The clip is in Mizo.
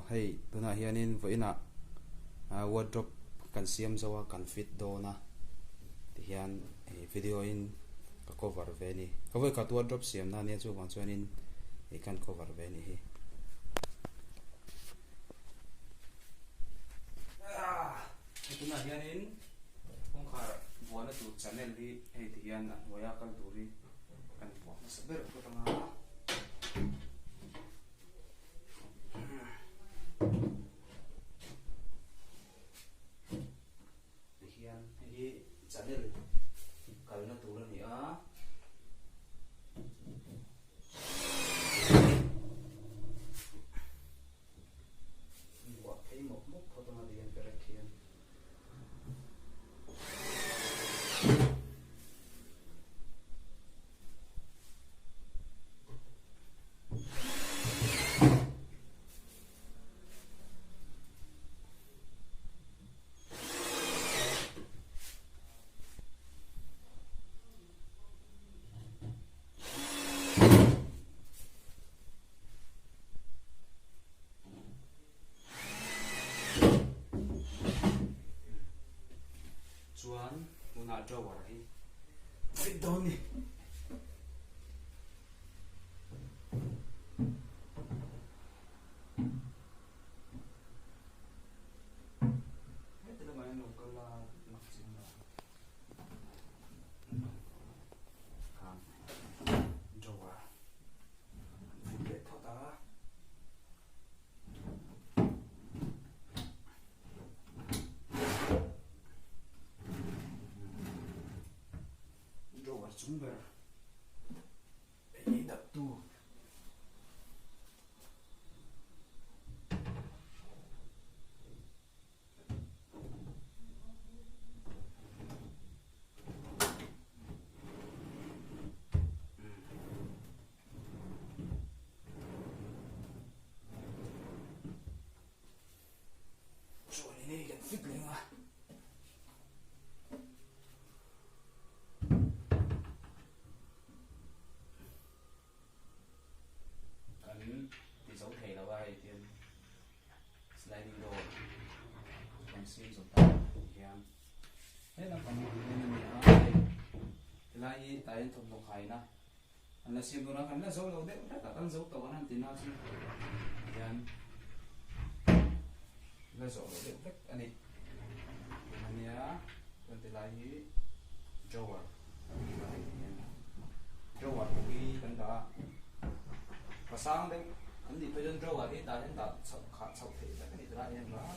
Hei tunah hianin vawiinah wardrobe kan siam zo a, kan fit dawn a tihian video in ka cover ve a ni. Ka vawikhat wardrobe siamna ania chuvang chuanin hei kan cover ve a nih hi. Tunah hianin kawngkhar buahna tur channel hi hei tihian a hnuaia kal tur hi kan buah hmasa ber phawt anga. Tihian hei hi channel kalna tur a ni a. Buah phei mawp mawp phawt anga tihian perek hian. Chuan tunah drawer hi fit dawn ni. Heti lamah hian lo kal a lak chiang lo. Khan drawer an fit leh phawt a. Drawer chung ber ei dap tu. Chuanin hei kan fit leng a. Kan ti zo thei lo a hei tian sliding door kan siam zo ta tihian he lampang hi tihian a ni a hei tilai hi tah hian thawmhnaw khaina an la siam dawn a kan la zo lo deuh hlek a kan zo tawh an han ti na chu tihian la zawh loh deuh hlek a ni ania chuan tilai hi drawer drawer pawh hi kan dah a pasang deuh an nih phei chuan drawer hi tah hian dah chhoh khah chhoh theih vek a ni tilai hian ral.